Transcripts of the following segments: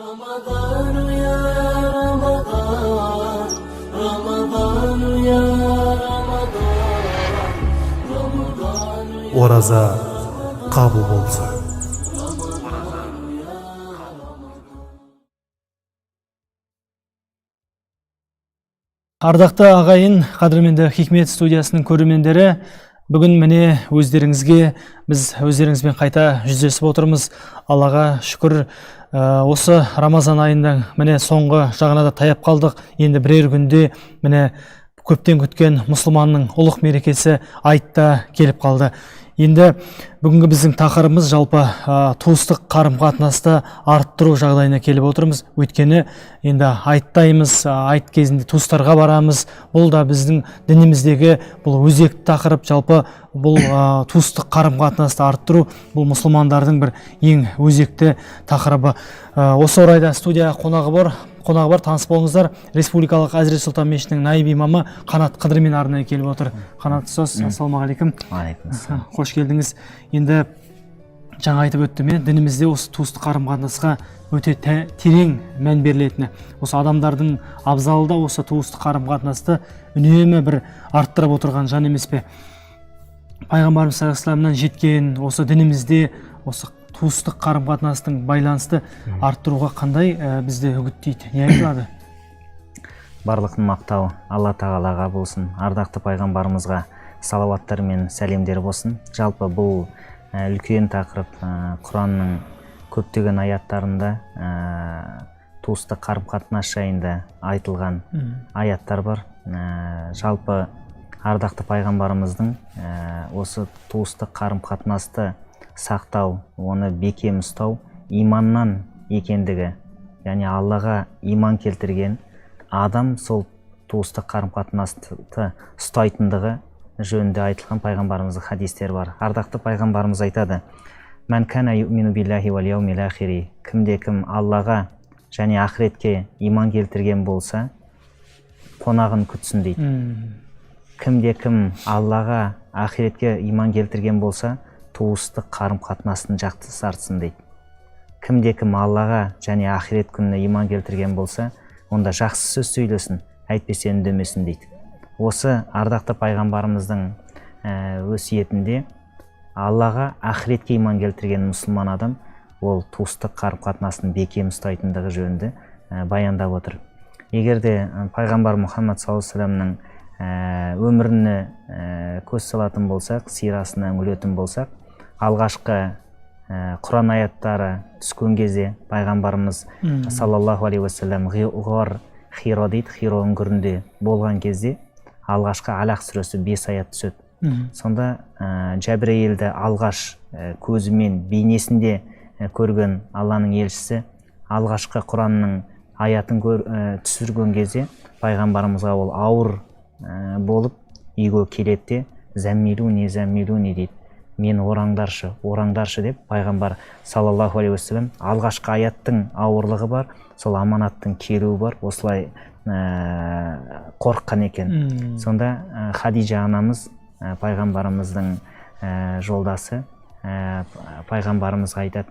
رمضان يا رمضان، رمضان يا رمضان، رمضان. Ораза қабыл болсын! Ардақты ағайын, қадірменді Хикмет студиясының көрермендері, бүгін міне өздеріңізге біз өздеріңізбен қайта жүздесіп отырмыз. Аллаға шүкір, осы Рамазан айының міне соңғы жағына да таяп қалдық. Енді бірер күнде міне көптен күткен мұсылманның ұлық мерекесі айт та келіп қалды. Енді бүгінгі біздің тақырыбымыз жалпы туыстық қарым-қатынасты арттыру жағдайына келіп отырмыз. Өйткені енді айттаймыз, айт кезінде туыстарға барамыз. Бұл да біздің дініміздегі бұл өзекті тақырып. Жалпы бұл туыстық қарым-қатынасты арттыру бұл мұсылмандардың бір ең өзекті тақырыбы. Осы орайда студия қонағы бар, таныс болыңыздар. Республикалық Әзірет Сұлтан мешітінің наиб имамы Қанат Қыдырмен арнайы келіп отыр. Қанат ұстаз, ассалаумағалейкум. Уағалейкум. Қош келдіңіз. Енді жаңа айтып өттім, иә, дінімізде осы туыстық қарым-қатынасқа өте терең мән берілетіні. Осы адамдардың абзалы да осы туыстық қарым-қатынасты үнемі бір арттырып отырған жан емес пе? Пайғамбарымыз саллаллаху алейхи жеткен осы дінімізде осы туыстық қарым-қатынастың байланысты арттыруға қандай бізді үгіттейді, не айтылады? Барлықтың мақтауы Алла тағалаға болсын, ардақты пайғамбарымызға салауаттар мен сәлемдер болсын. Жалпы бұл үлкен тақырып, Құранның көптеген аяттарында туыстық қарым-қатынас жайында айтылған аяттар бар. Жалпы ардақты пайғамбарымыздың осы туыстық қарым-қатынасты сақтау, оны бекем ұстау иманнан екендігі, яғни Аллаға иман келтірген адам сол туыстық қарым-қатынасты ұстайтындығы жөнінде айтылған пайғамбарымыздың хадистері бар. Ардақты пайғамбарымыз айтады: «Мән кана юмину биллахи уал яумил ахири», кімде кім Аллаға және ақыретке иман келтірген болса, қонағын күтсін дейді. Кімде кім Аллаға, ақыретке иман келтірген болса, туыстық қарым-қатынасын жақсартсын дейді. Кімде кім Аллаға және ақырет күніне иман келтірген болса, онда жақсы сөз сөйлесін, әйтпесе үндемесін дейді. Осы ардақты пайғамбарымыздың өсиетінде Аллаға, ақыретке иман келтірген мұсылман адам ол туыстық қарым-қатынасын бекем ұстайтындығы жөнінде баяндап отыр. Егер де пайғамбар Мұхаммад саллаллаху алейхи вассаламның өміріне көз салатын болсақ, сирасына үңілетін болсақ, алғашқы Құран аяттары түскен кезде пайғамбарымыз саллаллаху алейхи уассалам Ғар Хиро дейді, Хиро үңгірінде болған кезде алғашқы Алақ сүресі 5 аят түседі. Сонда Жәбірейілді алғаш көзімен бейнесінде көрген Алланың елшісі алғашқы Құранның аятын түсірген кезде пайғамбарымызға ол ауыр болып үйге келеді де, «Зәммилуни, зәммилуни» дейді, мені ораңдаршы, ораңдаршы деп. Пайғамбар саллаллаху алейхи уассалам алғашқы аяттың ауырлығы бар, сол аманаттың келуі бар, осылай қорыққан екен. Сонда Хадижа анамыз, пайғамбарымыздың жолдасы, пайғамбарымызға айтады,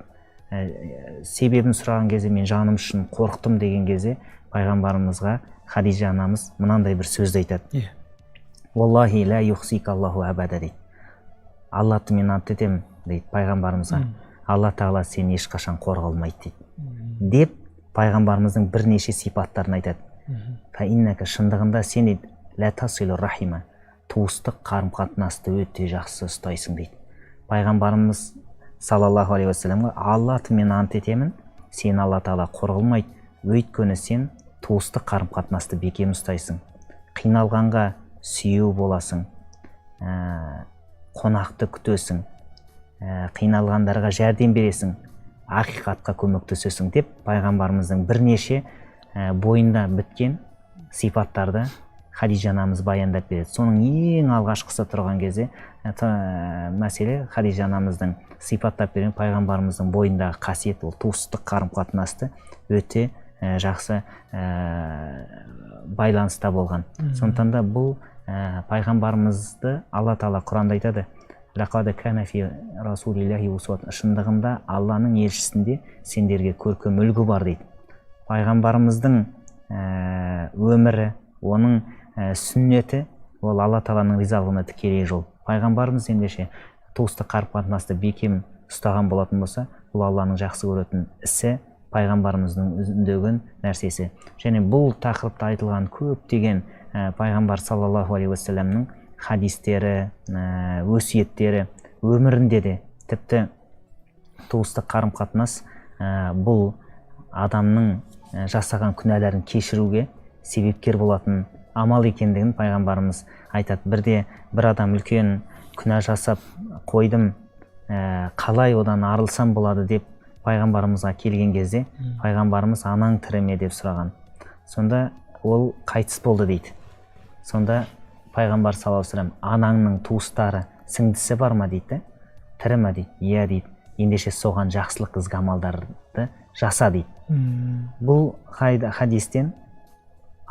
себебін сұраған кезде, мен жаным үшін қорықтым деген кезде пайғамбарымызға Хадижа анамыз мынандай бір сөзді айтады: «Уаллахи ла юхзика Аллаху абада», дейді. Алла атымен ант етемін дейді пайғамбарымызға, Алла тағала сені ешқашан қор қылмайды дейді деп пайғамбарымыздың бірнеше сипаттарын айтады. «Фа иннака», шындығында сен дейді, «ла тасилу рахима», туыстық қарым қатынасты өте жақсы ұстайсың дейді. Пайғамбарымыз саллаллаху алейхи уассаламға: Алла атымен ант етемін, сені Алла тағала қор қылмайды, өйткені сен туыстық қарым қатынасты бекем ұстайсың, қиналғанға сүйеу боласың, қонақты күтесің, қиналғандарға жәрдем бересің, ақиқатқа көмектесесің деп пайғамбарымыздың бірнеше бойында біткен сипаттарды Хадижа анамыз баяндап береді. Соның ең алғашқысы тұрған кезде мәселе, Хадижа анамыздың сипаттап берген пайғамбарымыздың бойындағы қасиет ол туыстық қарым қатынасты өте жақсы байланыста болған. Сондықтан да бұл пайғамбарымызды Алла тағала Құранда айтады: «Лақад кана фи расулиллахи усватун», шындығында Алланың елшісінде сендерге көркем үлгі бар дейді. Пайғамбарымыздың өмірі, оның сүннеті, ол Алла тағаланың ризалығына тікелей жол. Пайғамбарымыз ендеше туыстық қарым-қатынасты бекем ұстаған болатын болса, бұл Алланың жақсы көретін ісі, пайғамбарымыздың үндеген нәрсесі. Және бұл тақырыпта айтылған көптеген пайғамбар саллаллаху алейхи уассаламның хадистері, өсиеттері, өмірінде де тіпті туыстық қарым-қатынас бұл адамның жасаған күнәларын кешіруге себепкер болатын амал екендігін пайғамбарымыз айтады. Бірде бір адам үлкен күнә жасап қойдым, қалай одан арылсам болады деп пайғамбарымызға келген кезде, пайғамбарымыз анаң тірі ме деп сұраған. Сонда ол қайтыс болды дейді. Сонда пайғамбар саллаллаху алейхи вассалам, анаңның туыстары, сіңдісі бар ма дейді, тірі ма дейді. Иә дейді. Ендеше соған жақсылық, ізгі амалдарды жаса дейді. Бұл хадистен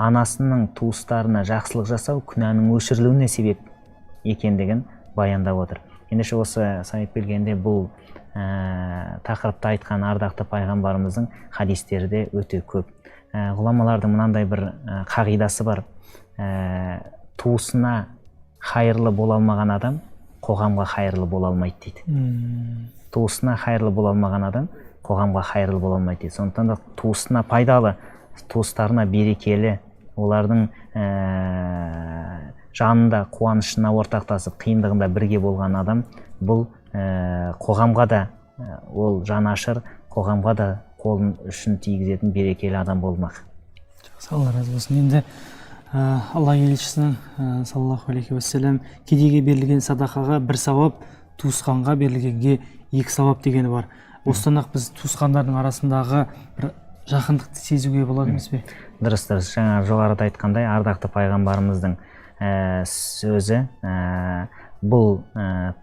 анасының туыстарына жақсылық жасау күнәнің өшірілуіне себеп екендігін баяндап отыр. Ендеше осы сайып келгенде бұл тақырыпта айтқан ардақты пайғамбарымыздың хадистері де өте көп. Ғұламалардың мынандай бір қағидасы бар. Туысына хайырлы бола алмаған адам қоғамға хайырлы бола алмайды дейді. Туысына хайырлы бола алмаған адам қоғамға хайырлы бола алмайды дейді. Сондықтан да туысына пайдалы, туыстарына берекелі, олардың жанында қуанышына ортақтасып, қиындығында бірге болған адам бұл қоғамға да ол жанашыр, қоғамға да қолын ұшын тигізетін берекелі адам болмақ. Жақсы, Алла разы болсын. Енді Алла елшісінің саллаллаху алейхи уассалам кедейге берілген садақаға бір сауап, туысқанға берілгенге екі сауап дегені бар. Осыдан ақ біз туысқандардың арасындағы бір жақындықты сезуге болады емес пе? Дұрыс, дұрыс. Жаңа жоғарыда айтқандай, ардақты пайғамбарымыздың сөзі бұл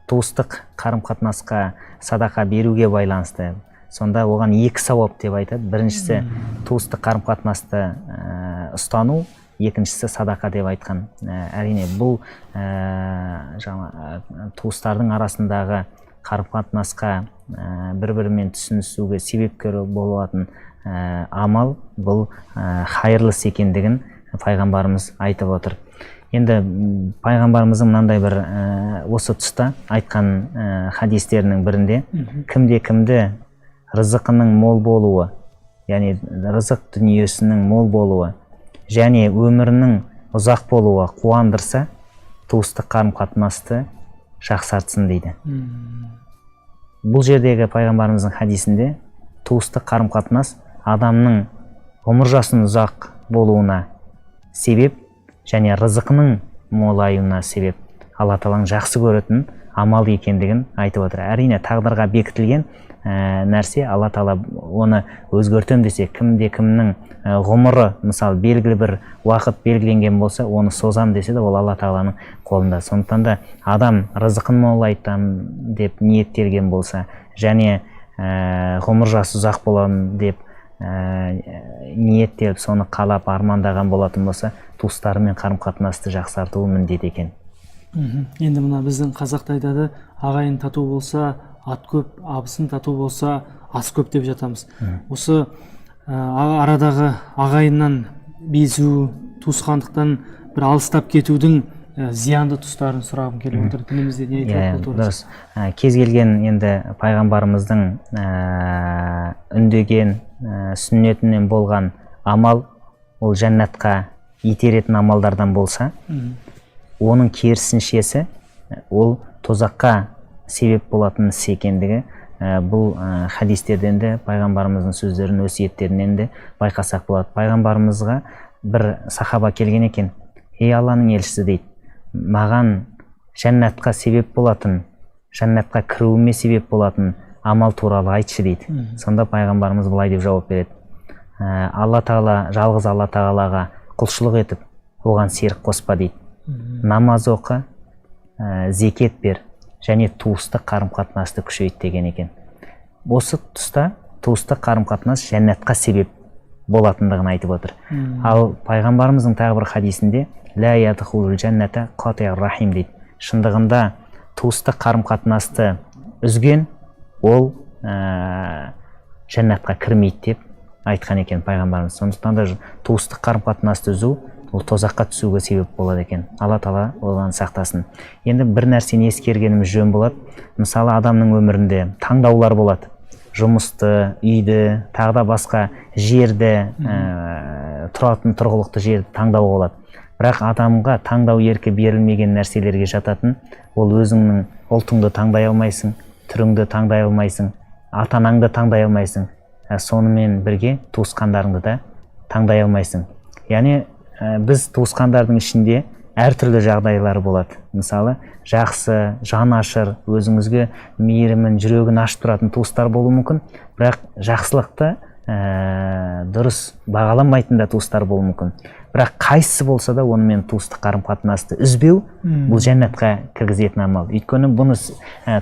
туыстық қарым-қатынасқа садақа беруге байланысты. Сонда оған екі сауап деп айтады. Біріншісі туыстық қарым-қатынасты ұстану, екіншісі садақа деп айтқан. Әрине бұл жаңа туыстардың арасындағы қарым-қатынасқа бір-бірімен түсінісуге себепкер болатын амал, бұл хайырлы іс екендігін пайғамбарымыз айтып отыр. Енді пайғамбарымыздың мынандай бір осы тұста айтқан хадистерінің бірінде кімде кімді рызықының мол болуы, яғни рызық дүниесінің мол болуы және өмірінің ұзақ болуы қуандырса, туыстық қарым-қатынасты жақсартсын дейді. Бұл жердегі пайғамбарымыздың хадисінде туыстық қарым-қатынас адамның ғұмыр жасының ұзақ болуына себеп және рызықының молаюына себеп, Алла тағаланың жақсы көретін амал екендігін айтып отыр. Әрине тағдырға бекітілген нәрсе, Алла тағала оны өзгертем десе, кімде кімнің ғұмыры мысалы белгілі бір уақыт белгіленген болса, оны созам десе де, ол Алла тағаланың қолында. Сондықтан да адам рызықын молайтам деп ниеттелген болса және ғұмыр жасы ұзақ боламын деп ниеттеліп, соны қалап армандаған болатын болса, туыстарымен қарым-қатынасты жақсартуы міндет екен. Енді мына біздің қазақта айтады, ағайын тату болса ат көп, абысын тату болса ас көп деп жатамыз. Осы арадағы ағайыннан безу, туысқандықтан бір алыстап кетудің зиянды тұстарын сұрағым келіп отыр. Дінімізде не айтылады бұл туралы? Дұрыс. Кез келген енді пайғамбарымыздың үндеген сүннетінен болған амал ол жәннатқа итеретін амалдардан болса, оның керісіншесі ол тозаққа себеп болатын іс екендігі бұл хадистерден де, пайғамбарымыздың сөздерін, өсиеттерінен де байқасақ болады. Пайғамбарымызға бір сахаба келген екен. Ей Алланың елшісі дейді, маған жәннатқа себеп болатын, жәннатқа кіруіме себеп болатын амал туралы айтшы дейді. Сонда пайғамбарымыз былай деп жауап береді. Алла тағала, жалғыз Алла тағалаға құлшылық етіп, оған серік қоспа дейді. Намаз оқы, зекет бер және туыстық қарым-қатынасты күшейт деген екен. Осы тұста туыстық қарым-қатынас жәннатқа себеп болатындығын айтып отыр. Ал пайғамбарымыздың тағы бір хадисінде «Ла ядхулул жәнната қатиъ рахим» дейді. Шындығында туыстық қарым-қатынасты үзген ол жәннатқа кірмейді деп айтқан екен пайғамбарымыз. Сондықтан да туыстық қарым қатынасты үзу ол тозаққа түсуге себеп болады екен. Алла тағала одан сақтасын. Енді бір нәрсені ескергеніміз жөн болады. Мысалы, адамның өмірінде таңдаулар болады. Жұмысты, үйді, тағы да басқа жерді, тұратын тұрғылықты жерді таңдауға болады. Бірақ адамға таңдау еркі берілмеген нәрселерге жататын ол өзіңнің ұлтыңды таңдай алмайсың, түріңді таңдай алмайсың, ата анаңды таңдай алмайсың, сонымен бірге туысқандарыңды да таңдай алмайсың. Яғни біз туысқандардың ішінде әртүрлі жағдайлар болады. Мысалы, жақсы, жанашыр, өзіңізге мейірімін, жүрегін ашып тұратын туыстар болуы мүмкін, бірақ жақсылықты дұрыс бағаламайтын да туыстар болуы мүмкін. Бірақ қайсысы болса да онымен туыстық қарым қатынасты үзбеу бұл жәннатқа кіргізетін амал. Өйткені бұны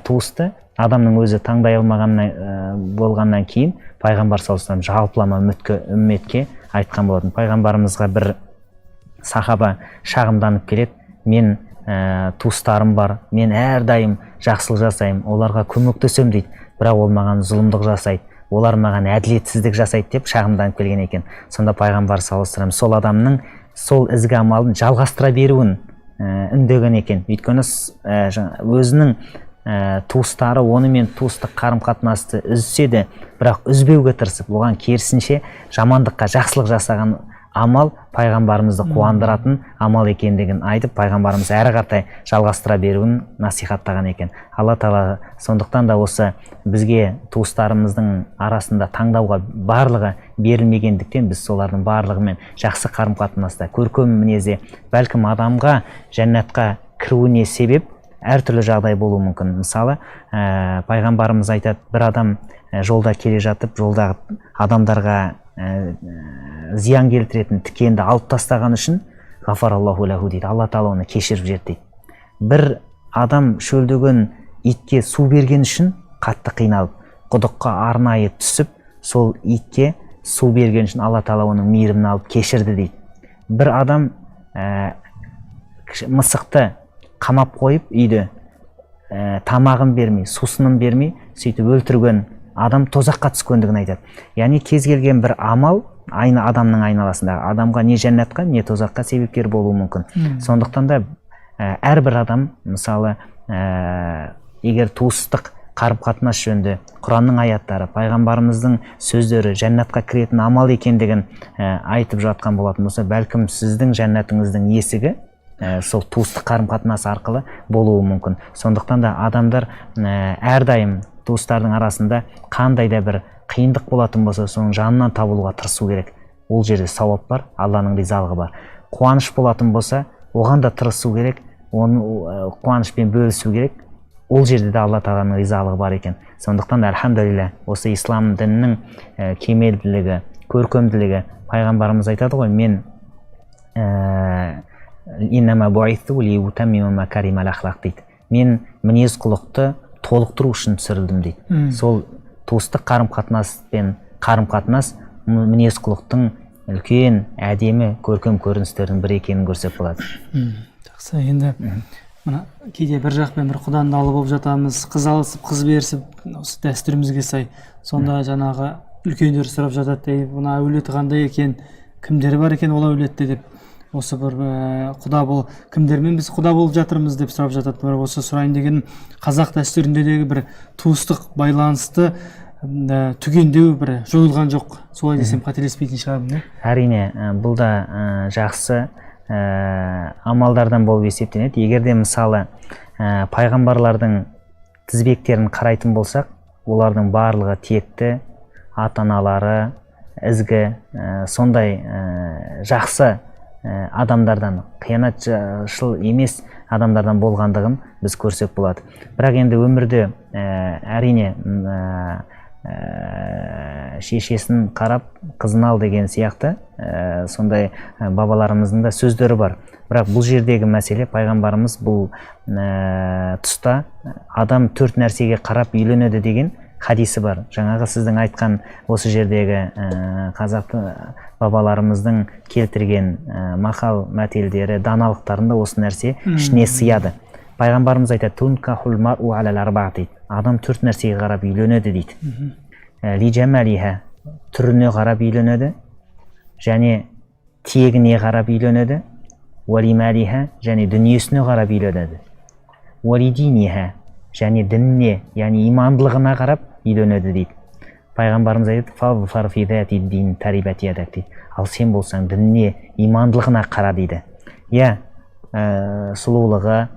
туысты адамның өзі таңдай алмағаннан болғаннан кейін пайғамбар саллаллаху алейхи вассалам жалпылама үмметке айтқан болатын. Пайғамбарымызға бір сахаба шағымданып келеді: мен туыстарым бар, мен әрдайым жақсылық жасаймын, оларға көмектесемін дейді, бірақ ол маған зұлымдық жасайды, олар маған әділетсіздік жасайды деп шағымданып келген екен. Сонда пайғамбар саллаллаху алейхи вассалам сол адамның сол ізгі амалын жалғастыра беруін үндеген екен. Өйткені өзінің туыстары онымен туыстық қарым қатынасты үзсе де, бірақ үзбеуге тырысып, оған керісінше жамандыққа жақсылық жасаған амал пайғамбарымызды қуандыратын амал екендігін айтып, пайғамбарымыз әрі қаратай жалғастыра беруін насихаттаған екен. Алла тағала сондықтан да осы бізге туыстарымыздың арасында таңдауға барлығы берілмегендіктен, біз солардың барлығымен жақсы қарым қатынаста, көркем мінезде, бәлкім адамға жәннатқа кіруіне себеп әртүрлі жағдай болуы мүмкін. Мысалы, пайғамбарымыз айтады, бір адам жолда келе жатып, жолдағы адамдарға зиян келтіретін тікенді алып тастаған үшін ғафараллаху лаху дейді, Алла тағала оны кешіріп жіберді дейді. Бір адам шөлдеген итке су берген үшін қатты қиналып, құдыққа арнайы түсіп, сол итке су берген үшін Алла тағала оның мейірімін алып кешірді дейді. Бір адам мысықты қамап қойып үйде, тамағын бермей, сусынын бермей, сөйтіп өлтірген адам тозаққа түскендігін айтады. Яғни кез келген бір амал адамның айналасындағы адамға не жәннатқа, не тозаққа себепкер болуы мүмкін. Сондықтан да әрбір адам, мысалы, егер туыстық қарым қатынас жөнінде Құранның аяттары, пайғамбарымыздың сөздері жәннатқа кіретін амал екендігін айтып жатқан болатын болса, бәлкім сіздің жәннатыңыздың есігі сол туыстық қарым қатынас арқылы болуы мүмкін. Сондықтан да адамдар әрдайым туыстардың арасында қандай да бір қиындық болатын болса, соның жанынан табылуға тырысу керек. Ол жерде сауап бар, Алланың ризалығы бар. Қуаныш болатын болса, оған да тырысу керек, оны қуанышпен бөлісу керек. Ол жерде де Алла тағаланың ризалығы бар екен. Сондықтан да, альхамдулилля, осы ислам дінінің кемелділігі, көркемділігі, пайғамбарымыз айтады ғой: мен иннама бу'итhu лиутаммима макаримал ахлақ дейді, мен мінез құлықты толықтыру үшін түсірілдім дейді. Сол туыстық қарым қатынас пен қарым қатынас мінез құлықтың үлкен, әдемі, көркем көріністерінің бірі екенін көрсек болады. Жақсы. Енді мына кейде бір жақпен бір құданы алып болып жатамыз, қыз алысып, қыз берісіп, осы дәстүрімізге сай. Сонда жаңағы үлкендер сұрап жатады: ей, мына әулеті қандай екен, кімдер бар екен ол әулетте деп, осы бір құда бол, кімдермен біз құда болып жатырмыз деп сұрап жатады. Бір осы сұрайын дегенім, қазақ дәстүріндегі бір туыстық байланысты түгендеу бір жойылған жоқ, солай десем қателеспейтін шығармын, иә? Әрине, бұл да жақсы амалдардан болып есептенеді. Егер де, мысалы, пайғамбарлардың тізбектерін қарайтын болсақ, олардың барлығы текті, ата аналары ізгі, сондай жақсы адамдардан, қиянатшыл емес адамдардан болғандығын біз көрсек болады. Бірақ енді өмірде әрине шешесін қарап қызын ал деген сияқты сондай бабаларымыздың да сөздері бар. Бірақ бұл жердегі мәселе, пайғамбарымыз бұл тұста адам төрт нәрсеге қарап үйленеді деген хадисі бар. Жаңағы сіздің айтқан осы жердегі қазақ бабаларымыздың келтірген мақал мәтелдері, даналықтарында осы нәрсе ішіне сыяды. Пайғамбарымыз айтады: «Тункахул мар'у алал арба» дейді, адам төрт нәрсеге қарап үйленеді дейді. Ли жамалиха. Түріне қарап үйленеді, және тегіне қарап үйленеді, уалималиха, және дүниесіне қарап үйленеді, уалидиниха, және дініне, яғни имандылығына қарап үйленеді дейді. Пайғамбарымыз айтады: «Фазфар фи зати дин тарибат ядак», дейді. Ал сен болсаң, дініне, имандылығына қара дейді. Иә, сұлулығы,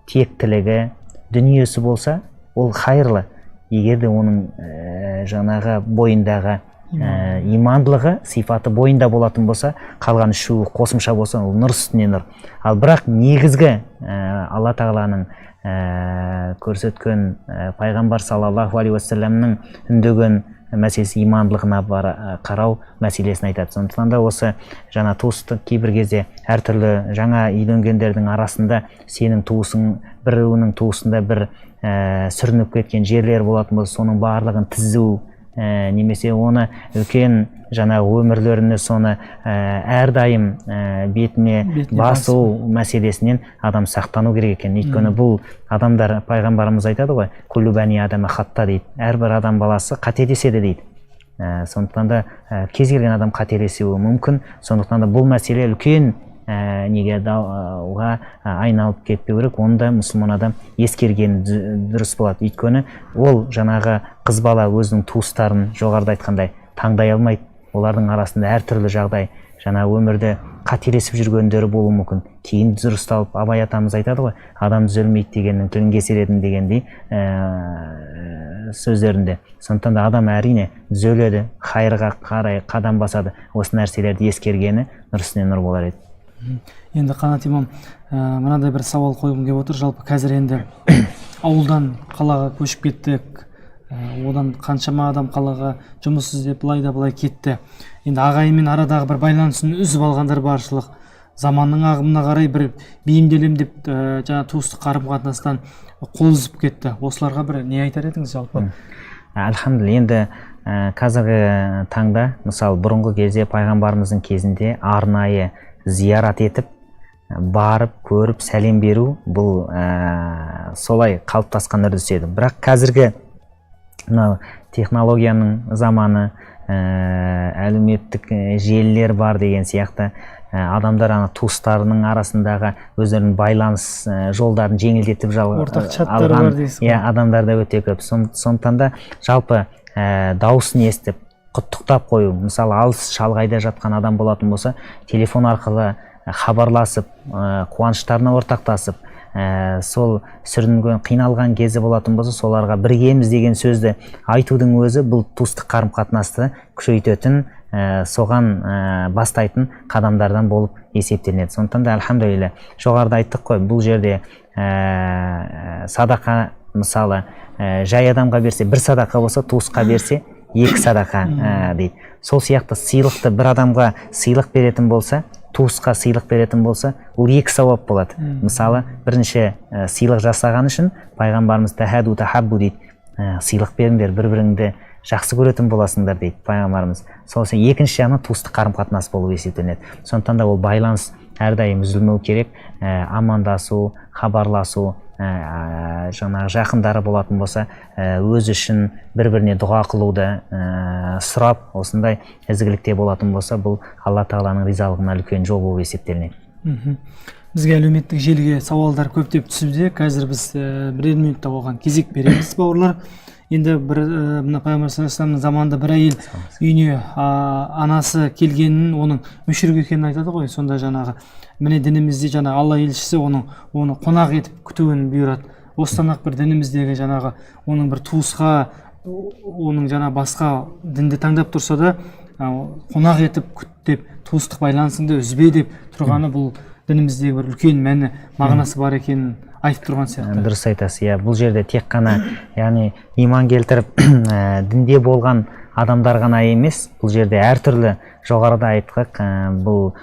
тектілігі, дүниесі болса, ол хайырлы. Егер де оның жаңағы бойындағы имандылығы сипаты бойында болатын болса, қалған үшеуі қосымша болса, ол нұр үстіне нұр. Ал бірақ негізгі Алла тағаланың көрсеткен, пайғамбар саллаллаху алейхи уассаламның үндеген мәселесі имандылығына қарау мәселесін айтады. Сондықтан да осы жаңа туыстық кейбір кезде әртүрлі жаңа үйленгендердің арасында сенің туысың, біреуінің туысында бір сүрініп кеткен жерлер болатын болса, соның барлығын тізу, немесе оны үлкен жаңағы өмірлеріне соны әрдайым бетіне Бетіне басу мәселесінен адам сақтану керек екен. Өйткені бұл адамдар, пайғамбарымыз айтады ғой: «Куллу бәни адама хатта», дейді, әрбір адам баласы қателеседі дейді. Сондықтан да кез келген адам қателесуі мүмкін. Сондықтан да бұл мәселе үлкен неге дауға айналып кетпеу керек. Оны да мұсылман адам ескерген дұрыс болады. Өйткені ол жаңағы қыз бала өзінің туыстарын жоғарыда айтқандай таңдай алмайды. Олардың арасында әртүрлі жағдай, жаңа өмірде қателесіп жүргендері болуы мүмкін. Кейін дұрысталып, Абай атамыз айтады ғой: «Адам түзелмейді дегеннің тілін кесер едім», дегендей сөздерінде. Сондықтан да адам, әрине, түзеледі, хайырға қарай қадам басады. Осы нәрселерді ескергені нұр үстіне нұр болар еді. Енді, Қанат имам, мынандай бір сауал қойғым келіп отыр. Жалпы қазір енді ауылдан қалаға көшіп кеттік. Одан қаншама адам қалаға жұмыс іздеп былай да былай кетті. Енді ағайынмен арадағы бір байланысын үзіп алғандар баршылық. Заманның ағымына қарай бір бейімделем деп, жаңа туыстық қарым қатынастан қол үзіп кетті. Осыларға бір не айтар едіңіз жалпы? Альхамдулилля, енді қазіргі таңда, мысалы, бұрынғы кезде, пайғамбарымыздың кезінде арнайы зиярат етіп, барып көріп, сәлем беру, бұл солай қалыптасқан үрдіс еді. Бірақ қазіргі мынау технологияның заманы, әлеуметтік желілер бар деген сияқты, адамдар ана туыстарының арасындағы өздерінің байланыс жолдарын жеңілдетіп Ортақ чаттар алған, бар дейсіз ғой. Иә, адамдар да өте көп. Сондықтан да жалпы дауысын естіп, құттықтап қою, мысалы, алыс шалғайда жатқан адам болатын болса, телефон арқылы хабарласып, қуаныштарына ортақтасып, сол сүрінген, қиналған кезі болатын болса, соларға біргеміз деген сөзді айтудың өзі бұл туыстық қарым қатынасты күшейтетін, соған бастайтын қадамдардан болып есептелінеді. Сондықтан да, альхамдулилля, жоғарыда айттық қой, бұл жерде садақа, мысалы, жай адамға берсе бір садақа болса, туысқа берсе екі садақа дейді. Сол сияқты сыйлықты бір адамға сыйлық беретін болса, туысқа сыйлық беретін болса, ол екі сауап болады. Мысалы, бірінші, сыйлық жасаған үшін пайғамбарымыз: «Тахаду тахаббу», дейді. Сыйлық беріңдер, бір біріңді жақсы көретін боласыңдар, дейді пайғамбарымыз. Сол екінші жағынан туыстық қарым қатынас болып есептелінеді. Сондықтан да ол байланыс әрдайым үзілмеу керек. Амандасу, хабарласу, жаңағы жақындары болатын болса, өзі үшін бір біріне дұға қылуды сұрап, осындай ізгілікте болатын болса, бұл Алла тағаланың ризалығына үлкен жол болып есептелінеді. Бізге әлеуметтік желіге сауалдар көптеп түсуде. Қазір біз бірер минутта оған кезек береміз, бауырлар. Енді бір мына пайғамбар саллаллаху алейхи вассаламның заманында бір әйел үйіне анасы келгенін, оның мүшрик екенін айтады ғой. Сонда жаңағы міне дінімізде жаңа Алла елшісі оның оны қонақ етіп күтуін бұйырады. Осыдан ақ бір дініміздегі жаңағы оның бір туысқа, оның жаңа басқа дінді таңдап тұрса да, қонақ етіп күт деп, туыстық байланысыңды үзбе деп тұрғаны, бұл дініміздегі бір үлкен мәні, мағынасы бар екенін айтып тұрған сияқты. Дұрыс айтасыз, иә. Бұл жерде тек қана, яғни, иман келтіріп, дінде болған адамдар ғана емес, бұл жерде әртүрлі, жоғарыда айттық, бұл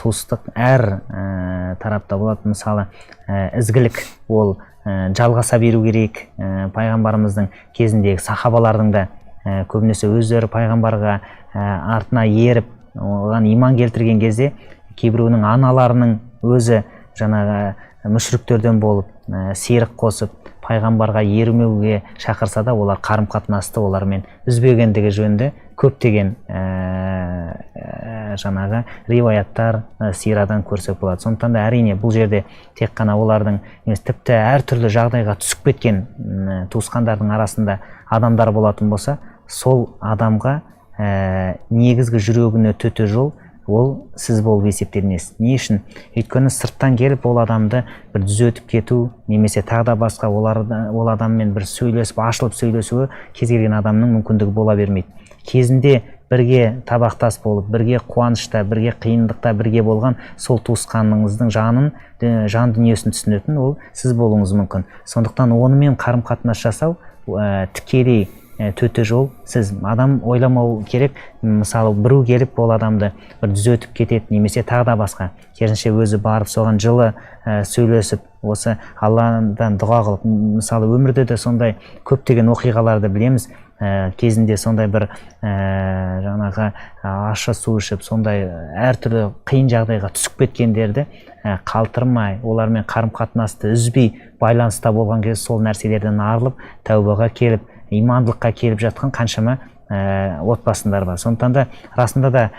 туыстық әр тарапта болады. Мысалы, ізгілік ол жалғаса беру керек. Пайғамбарымыздың кезіндегі сахабалардың да көбінесе өздері пайғамбарға артына еріп, оған иман келтірген кезде, кейбіреуінің аналарының өзі жаңағы мүшриктерден болып, серік қосып, пайғамбарға ермеуге шақырса да, олар қарым қатынасты олармен үзбегендігі жөнінде. Көптеген жаңағы риуаяттар, сирадан көрсек болады. Сондықтан да, әрине, бұл жерде тек қана олардың емес, тіпті әртүрлі жағдайға түсіп кеткен туысқандардың арасында адамдар болатын болса, сол адамға негізгі жүрегіне төте жол ол сіз болып есептелінесіз. Не үшін? Өйткені сырттан келіп ол адамды бір түзетіп кету немесе тағы да басқа ол адаммен бір сөйлесіп, ашылып сөйлесуі кез келген адамның мүмкіндігі бола бермейді. Кезінде бірге табақтас болып, бірге қуанышта, бірге қиындықта бірге болған сол туысқаныңыздың жанын, жан дүниесін түсінетін ол сіз болуыңыз мүмкін. Сондықтан онымен қарым қатынас жасау тікелей төте жол сіз. Адам ойламау керек, мысалы, біреу келіп ол адамды бір түзетіп кетеді немесе тағы да басқа. Керісінше, өзі барып, соған жылы сөйлесіп, осы Алладан дұға қылып. Мысалы, өмірде де сондай көптеген оқиғаларды білеміз. Кезінде сондай бір жаңағы ащы су ішіп, сондай әртүрлі қиын жағдайға түсіп кеткендерді қалтырмай, олармен қарым қатынасты үзбей байланыста болған кезде, сол нәрселерден арылып, тәубаға келіп, имандылыққа келіп жатқан қаншама отбасындар бар. Сондықтан да, расында да,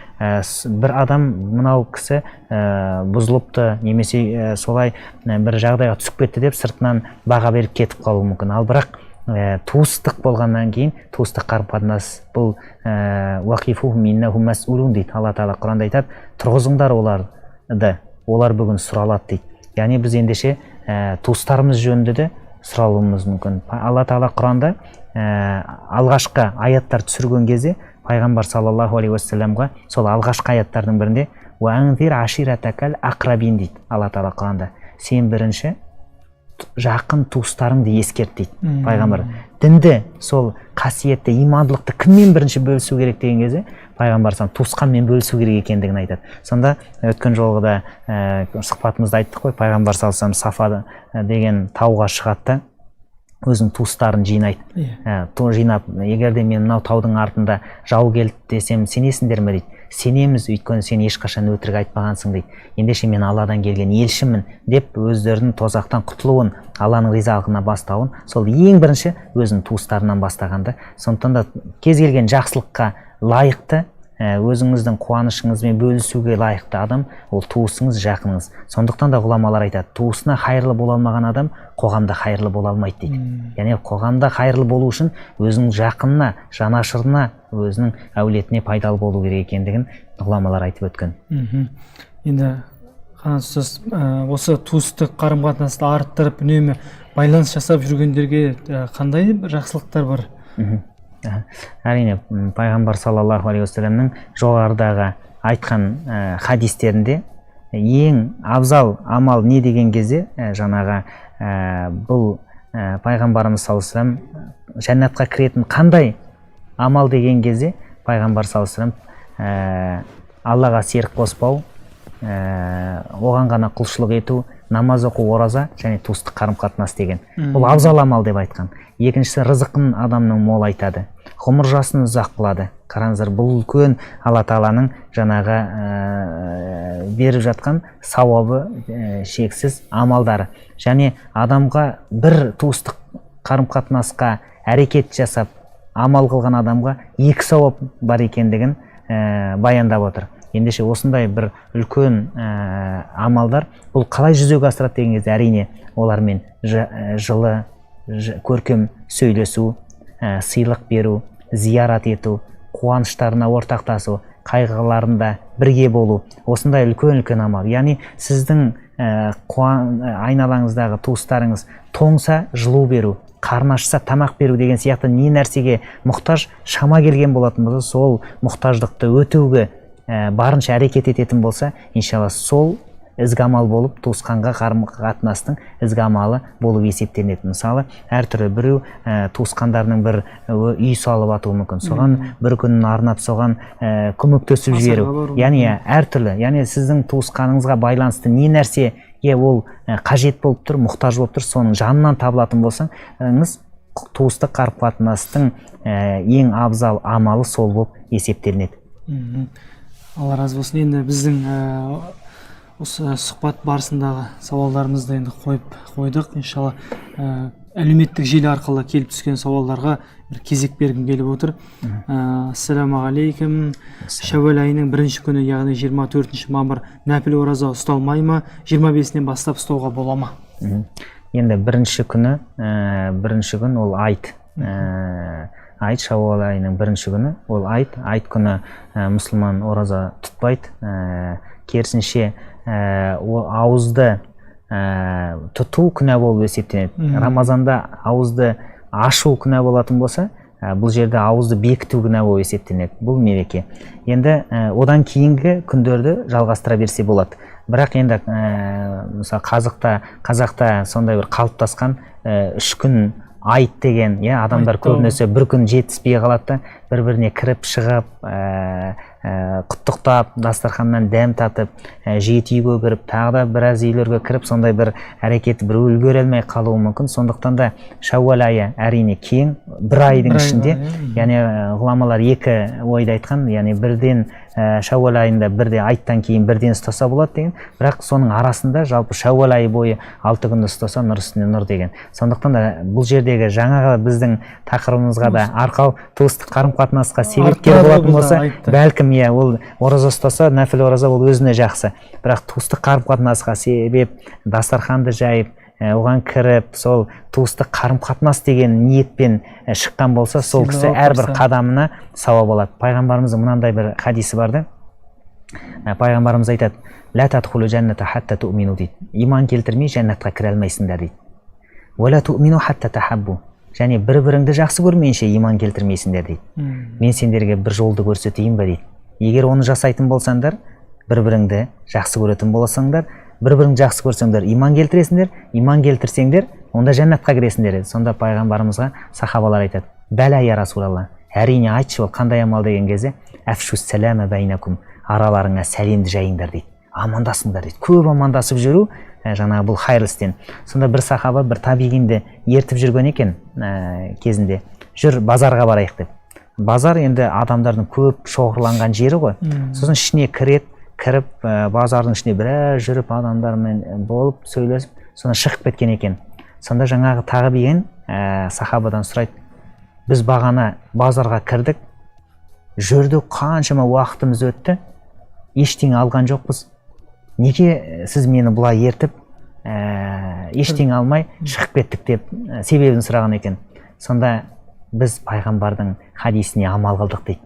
бір адам мынау кісі бұзылыпты немесе солай бір жағдайға түсіп кетті деп сыртынан баға беріп кетіп қалуы мүмкін. Ал бірақ туыстық болғаннан кейін, туыстық қарым қатынас бұл дейді Алла Тағала Құранда айтады: тұрғызыңдар оларды, олар бүгін сұралады дейді. Яғни біз ендеше туыстарымыз жөнінде де сұралуымыз мүмкін. Алла Тағала Құранда алғашқы аяттар түсірген кезде пайғамбар саллаллаху алейхи уассаламға сол алғашқы аяттардың бірінде ақрабин дейді Алла Тағала Құранда: сен бірінші жақын туыстарыңды ескерт дейді. Пайғамбар дінді, сол қасиетті имандылықты кіммен бірінші бөлісу керек деген кезде, пайғамбар туысқанмен бөлісу керек екендігін айтады. Сонда өткен жолғыда сұхбатымызда айттық қой, пайғамбар саллаллаху Сафа деген тауға шығады да, өзінің туыстарын жинайды. Жинап, егер де мен мынау таудың артында жау келді десем, сенесіңдер ме дейді. Сенеміз, өйткені сен ешқашан өтірік айтпағансың дейді. Ендеше мен Алладан келген елшімін деп, өздерінің тозақтан құтылуын, Алланың ризалығына бастауын сол ең бірінші өзінің туыстарынан бастаған да. Сондықтан да кез келген жақсылыққа лайықты, өзіңіздің қуанышыңызбен бөлісуге лайықты адам ол туысыңыз, жақыныңыз. Сондықтан да ғұламалар айтады: туысына хайырлы бола алмаған адам қоғамда хайырлы бола алмайды дейді. Яғни қоғамда хайырлы болу үшін өзінің жақынына, жанашырына, өзінің әулетіне пайдалы болу керек екендігін ғұламалар айтып өткен. Енді, Қанат ұстаз, осы туыстық қарым қатынасты арттырып, үнемі байланыс жасап жүргендерге қандай жақсылықтар бар? Әрине, пайғамбар саллаллаху алейхи уассаламның жоғарыдағы айтқан хадистерінде ең абзал амал не деген кезде, жаңағы бұл пайғамбарымыз саллаллаху алейхи вассалам жәннатқа кіретін қандай амал деген кезде, пайғамбар саллаллаху алейхи вассалам Аллаға серік қоспау, оған ғана құлшылық ету, намаз оқу, ораза және туыстық қарым қатынас деген. Бұл абзал амал деп айтқан. Екіншісі, рызқын адамның молайтады, ғұмыр жасын ұзақ қылады. Қараңыздар, бұл үлкен Алла Тағаланың жаңағы беріп жатқан сауабы, шексіз амалдары. Және адамға бір туыстық қарым қатынасқа әрекет жасап, амал қылған адамға екі сауап бар екендігін баяндап отыр. Ендеше осындай бір үлкен амалдар бұл қалай жүзеге асырады деген кезде, әрине, олармен жылы, көркем сөйлесу, сыйлық беру, зиярат ету, қуаныштарына ортақтасу, қайғыларында бірге болу, осындай үлкен үлкен амал. Яғни сіздің айналаңыздағы туыстарыңыз тоңса, жылу беру, қарны ашса, тамақ беру деген сияқты, не нәрсеге мұқтаж, шама келген болатын болса, сол мұқтаждықты өтеуге барынша әрекет ететін болса, иншалла, сол ізгі амал болып, туысқанға қарым қатынастың ізгі амалы болып есептелінеді. Мысалы, әртүрлі біреу туысқандарының бір үй салып атуы мүмкін, соған бір күнін арнап, соған көмектесіп Асарға жіберу. бару. Яғни әртүрлі, яғни сіздің туысқаныңызға байланысты не нәрсеге ол қажет болып тұр, мұқтаж болып тұр, соның жанынан табылатын болсаңыз, туыстық қарым қатынастың ең абзал амалы сол болып есептелінеді. Алла разы болсын. Енді біздің осы сұхбат барысындағы сауалдарымызды енді қойып қойдық. Иншалла, Әлеуметтік желі арқылы келіп түскен сауалдарға бір кезек бергім келіп отыр. Ассалаумағалейкум. Шәуәл айының бірінші күні, яғни 24 мамыр, нәпіл ораза ұсталмай ма? 25-інен бастап ұстауға бола ма? Енді бірінші күні, бірінші күн ол айт. Айт, шәуәл айының бірінші күні ол айт. Айт күні мұсылман ораза тұтпайды. Керісінше, ауызды тұту күнә болып есептенеді. Рамазанда ауызды ашу күнә болатын болса, бұл жерде ауызды бекіту күнә болып есептенеді. Бұл мереке. Енді одан кейінгі күндерді жалғастыра берсе болады. Бірақ енді мысалы, қазақта сондай бір қалыптасқан 3 күн айт деген, иә, адамдар көбінесе бір күн жетіспей қалады да, бір біріне кіріп шығып, құттықтап, дастарханнан дәм татып, жеті үйге кіріп, тағы да біраз үйлерге кіріп, сондай бір әрекет біреу үлгере алмай қалуы мүмкін. Сондықтан да шәуәл айы әрине кең, бір айдың ішінде, яғни ғұламалар екі ойды айтқан, яғни бірден шәуәл айында бірде айттан кейін бірден ұстаса болады деген, бірақ соның арасында жалпы шәуәл айы бойы 6 күнді ұстаса нұр үстіне нұр деген. Сондықтан да бұл жердегі жаңағы біздің тақырыбымызға да арқау, туыстық қарым-қатынасқа себепкер болатын болса, бәлкім, иә, ол ораза ұстаса, нәпіл ораза ол өзіне жақсы. Бірақ туыстық қарым-қатынасқа себеп, дастарханды жайып, оған кіріп, сол туыстық қарым-қатынас деген ниетпен шыққан болса, сол кісі әрбір қадамына сауап алады. Пайғамбарымыздың мынандай бір хадисі бар да, пайғамбарымыз айтады: «Ла тадхулу жәнната хатта туъмину», дейді. Иман келтірмей жәннатқа кіре алмайсыңдар дейді. «Уа ла туъмину хатта тахаббу». Және бір-біріңді жақсы көрмейінше иман келтірмейсіңдер дейді. Мен сендерге бір жолды көрсетейін бе дейді. Егер оны жасайтын болсаңдар, бір-біріңді жақсы көретін болсаңдар, бір-біріңді жақсы көрсеңдер, иман келтіресіңдер, иман келтірсеңдер, онда жәннатқа кіресіңдер деді. Сонда пайғамбарымызға сахабалар айтады: «Бәлә я Расулалла, әрине, айтшы, ол қандай амал?» деген кезде, «Әфшу сәләмә бәйнакум», араларыңа сәлемді жайыңдар дейді, амандасыңдар дейді. Көп амандасып жүру, жаңағы бұл хайырлы істен. Сонда бір сахаба бір табиғинді ертіп жүрген екен, кезінде, жүр базарға барайық деп. Базар енді адамдардың көп шоғырланған жері ғой. Сосын ішіне кіреді, кіріп, базардың ішіне біраз жүріп, адамдармен болып сөйлесіп, содан шығып кеткен екен. Сонда жаңағы тағбиин сахабадан сұрайды: біз бағана базарға кірдік, жүрдік, қаншама уақытымыз өтті, ештеңе алған жоқпыз, неге сіз мені бұлай ертіп, ештеңе алмай шығып кеттік деп, себебін сұраған екен. Сонда біз пайғамбардың хадисіне амал қылдық дейді,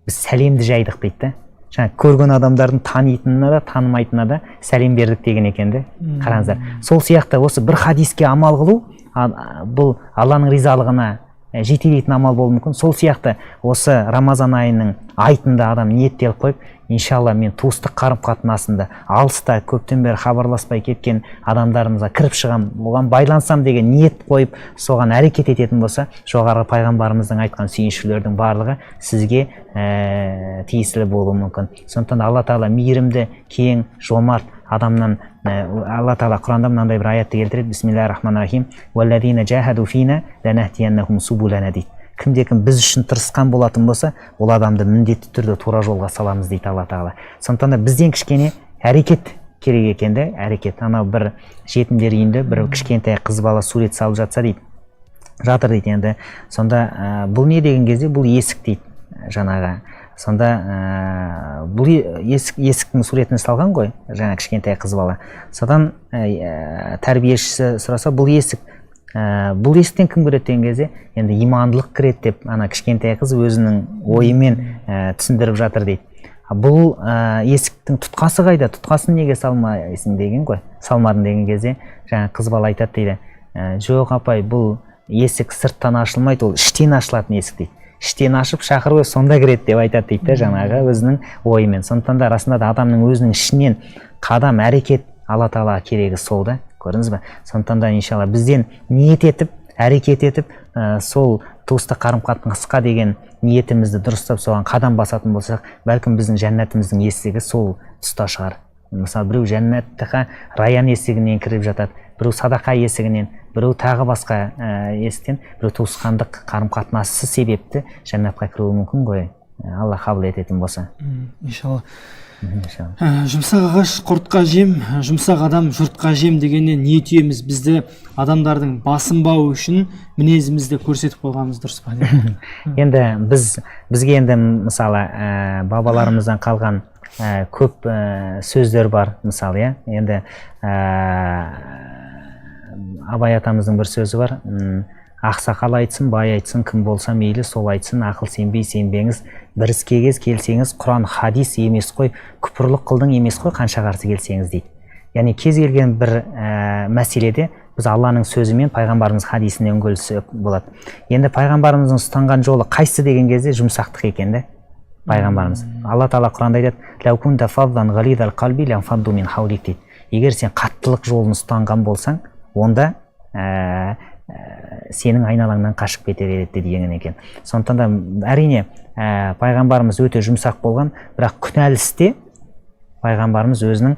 біз сәлемді жайдық дейді да, жаңа көрген адамдардың танитынына да танымайтынына да сәлем бердік деген екен де. Қараңыздар, сол сияқты осы бір хадиске амал қылу бұл Алланың ризалығына жетелейтін амал болуы мүмкін. Сол сияқты осы Рамазан айының айтында адам ниеттеліп қойып, иншалла, мен туыстық қарым қатынасында алыста көптен бері хабарласпай кеткен адамдарымызға кіріп шығам, оған байлансам деген ниет қойып, соған әрекет ететін болса, жоғарғы пайғамбарымыздың айтқан сүйіншілердің барлығы сізге тиесілі болуы мүмкін. Сондықтан Алла тағала мейірімді, кең, жомарт адамнан. Алла тағала Құранда мынандай бір аятты келтіреді: бисмиллахи рахмани рахим, уаллазина жахаду фина ланахдияннахум субулана дейді. Кімде кім біз үшін тырысқан болатын болса, ол адамды міндетті түрде тура жолға саламыз дейді Алла тағала. Сондықтан да бізден кішкене әрекет керек екен де, әрекет. Анау бір жетімдер үйінде бір кішкентай қыз бала сурет салып жатса дейді, жатыр дейді енді. Сонда бұл не деген кезде, бұл есік дейді жаңағы. Сонда бұл есік, есіктің суретін салған ғой жаңа кішкентай қыз бала. Содан тәрбиешісі сұраса, бұл есік, бұл есіктен кім кіреді деген кезде, енді имандылық кіреді деп ана кішкентай қыз өзінің ойымен түсіндіріп жатыр дейді. Бұл есіктің тұтқасы қайда, тұтқасын неге салмайсың деген ғой, салмадың деген кезде, жаңа қыз бала айтады дейді: Жоқ, апай, бұл есік сырттан ашылмайды, ол іштен ашылатын есік», – дейді. Іштен ашып шақырып, сонда кіреді деп айтады дейді да жаңағы өзінің ойымен. Сондықтан да расында да адамның өзінің ішінен қадам, әрекет, Алла тағалаға керегі сол да, көрдіңіз ба? Сондықтан да иншалла бізден ниет етіп, әрекет етіп, сол туыстық қарым қатынасқа деген ниетімізді дұрыстап, соған қадам басатын болсақ, бәлкім, біздің жәннатымыздың есігі сол тұста шығар. Мысалы, біреу жәннатқа Раян есігінен кіріп жатады, біреу садақа есігінен, біреу тағы басқа есіктен, біреу туысқандық қарым қатынасы себепті жәннатқа кіруі мүмкін ғой, Алла қабыл ететін болса. Иншалла. Иншалла. Жұмсақ ағаш құртқа жем, жұмсақ адам жұртқа жем дегеннен не түйеміз? Бізді адамдардың басынбауы үшін мінезімізді көрсетіп қойғанымыз дұрыс па деп. Енді бізге енді мысалы бабаларымыздан қалған көп сөздер бар, мысалы, иә. Енді Абай атамыздың бір сөзі бар: ақсақал айтсын, бай айтсын, кім болса мейлі сол айтсын, ақыл сенбей сенбеңіз, бір іске кез келсеңіз, құран хадис емес қой, күпірлік қылдың емес қой, қанша қарсы келсеңіз дейді. Яғни кез келген бір мәселеде біз Алланың сөзі мен пайғамбарымыз хадисінен үңілсек болады. Енді пайғамбарымыздың ұстанған жолы қайсысы деген кезде, жұмсақтық екен да. Пайғамбарымыз, Алла тағала Құранда айтады: «Лау кунта фаззан ғализал қалби ланфадду мин хаулик», – дейді. Егер сен қаттылық жолын ұстанған болсаң, онда сенің айналаңнан қашып кетер еді деген екен. Сондықтан да, әрине, пайғамбарымыз өте жұмсақ болған, бірақ күнәлі істе пайғамбарымыз өзінің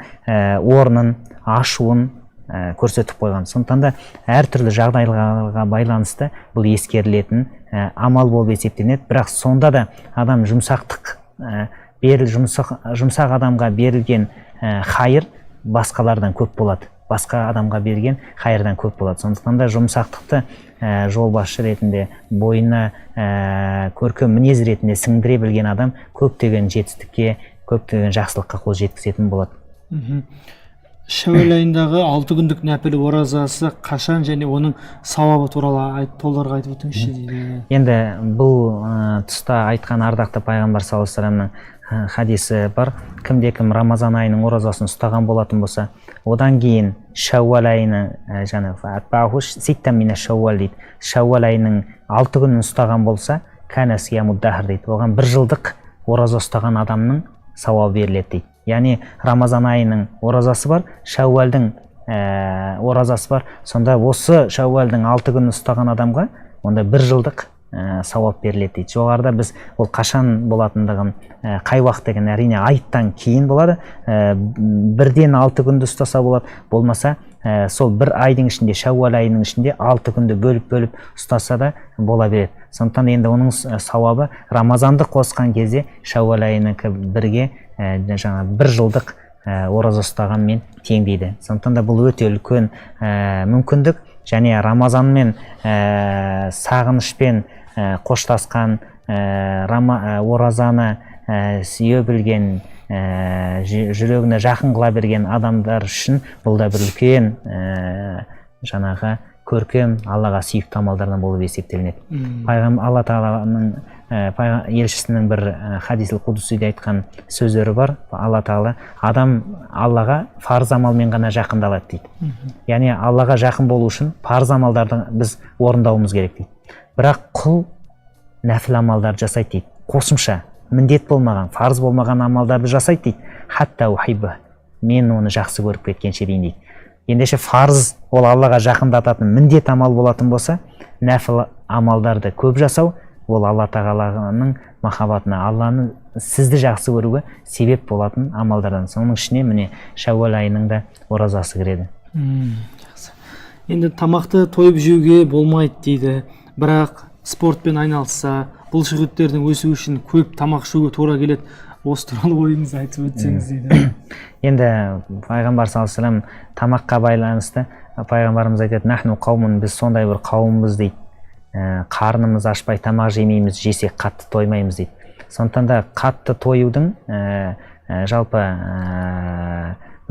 орнын, ашуын көрсетіп қойған. Сондықтан да әртүрлі жағдайларға байланысты бұл ескерілетін амал болып есептелінеді. Бірақ сонда да адам жұмсақтық беріл жұмсақ, жұмсақ адамға берілген хайыр басқалардан көп болады, басқа адамға берген хайырдан көп болады. Сондықтан да жұмсақтықты жолбасшы ретінде бойына көркем мінез ретінде сіңдіре білген адам көптеген жетістікке, көптеген жақсылыққа қол жеткізетін болады. Шәуел айындағы 6 күндік нәпіл оразасы қашан және оның сауабы туралы толығырақ айтып өтіңізші дейді. Енді бұл тұста айтқан ардақты пайғамбар саллаллаху алейхи вассаламның хадисі бар: кімде кім Рамазан айының оразасын ұстаған болатын болса, одан кейін шәууал айының жаңағы «Атбааху ситтан мина шәууал» дейді, шәууал айының 6 күнін ұстаған болса, «кәна сияму дахр» дейді, оған бір жылдық ораза ұстаған адамның сауабы беріледі дейді. Яғни Рамазан айының оразасы бар, шәууалдың оразасы бар. Сонда осы шәууалдың 6 күнін ұстаған адамға онда бір жылдық сауап беріледі дейді. Жоғарыда біз ол қашан болатындығын, қай уақыт деген, әрине, айттан кейін болады. Бірден 6 күнді ұстаса болады, болмаса сол бір айдың ішінде, шәууал айының ішінде 6 күнді бөліп бөліп ұстаса да бола береді. Сондықтан енді оның сауабы Рамазанды қосқан кезде шәууал айынікі бірге жаңа бір жылдық ораза ұстағанмен тең дейді. Сондықтан да бұл өте үлкен мүмкіндік және Рамазанмен сағынышпен қоштасқан, оразаны сүйе білген, жүрегіне жақын қыла берген адамдар үшін бұл да бір үлкен жаңағы көркем, Аллаға сүйікті амалдардан болып есептелінеді. Алла тағаланың елшісінің бір хадисил қудусиде айтқан сөздері бар: Алла тағала, адам Аллаға фарыз амалмен ғана жақындалады дейді. Яғни Аллаға жақын болу үшін парыз амалдарды біз орындауымыз керек дейді. Бірақ құл нәпіл амалдарды жасайды дейді, қосымша міндет болмаған, фарыз болмаған амалдарды жасайды дейді, «хатта ухибба», мен оны жақсы көріп кеткенше дейін дейді. Ендеше фарыз ол Аллаға жақындататын міндет амал болатын болса, нәпіл амалдарды көп жасау ол Алла тағаланың махаббатына, Алланың сізді жақсы көруге себеп болатын амалдардан. Соның ішіне, міне, шәууал айының да оразасы кіреді. Жақсы. Енді тамақты тойып жеуге болмайды дейді, бірақ спортпен айналысса, бұлшықеттердің өсуі үшін көп тамақ ішуге тура келеді. Осы туралы ойыңызды айтып өтсеңіз дейді. Енді пайғамбар саллаллаху алейхи вассалам тамаққа байланысты пайғамбарымыз айтады: «Нахну қаумун», біз сондай бір қауымбыз дейді, қарнымыз ашпай тамақ жемейміз, жесек қатты тоймаймыз дейді. Сондықтан да қатты тоюдың жалпы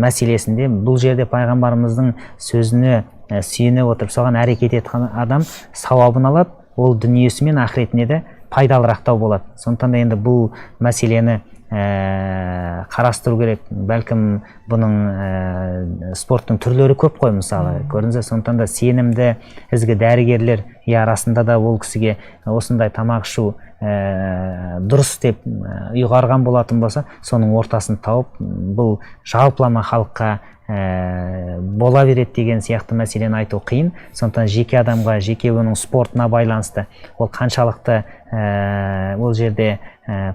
мәселесінде бұл жерде пайғамбарымыздың сөзіне сүйене отырып, соған әрекет еткен адам сауабын алады, ол дүниесі мен ақыретіне де пайдалырақтау болады. Сондықтан да енді бұл мәселені қарастыру керек. Бәлкім, бұның спорттың түрлері көп қой, мысалы, көрдіңіз бе? Сондықтан да сенімді ізгі дәрігерлер, иә, расында да ол кісіге осындай тамақ ішу дұрыс деп ұйғарған болатын болса, соның ортасын тауып, бұл жалпылама халыққа бола береді деген сияқты мәселені айту қиын. Сондықтан жеке адамға, жеке оның спортына байланысты, ол қаншалықты ол жерде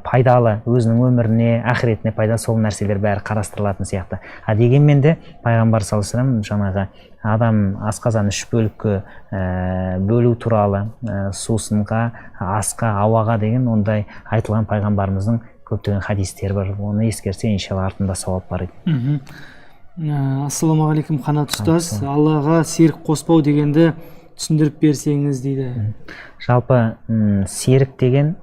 пайдалы, өзінің өміріне, ақыретіне пайда, сол нәрселер бәрі қарастырылатын сияқты. А дегенмен де пайғамбар саллаллаху алейхи вассалам жаңағы адам асқазан үш бөлікке бөлу туралы, сусынға, асқа, ауаға деген ондай айтылған пайғамбарымыздың Көптеген хадистер бар, оны ескерсе, иншалла, артында сауап бар. Ассалаумағалейкум, Қанат ұстаз, Аллаға серік қоспау дегенді түсіндіріп берсеңіз дейді. Жалпы серік деген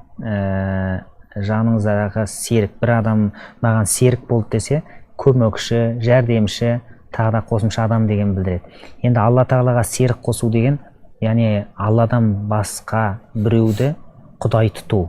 жаныңыздағы серік. Бір адам маған серік болды десе, көмекші, жәрдемші, тағы да қосымша адам деген білдіреді. Енді Алла тағалаға серік қосу деген, яғни Алладан басқа біреуді құдай тұту,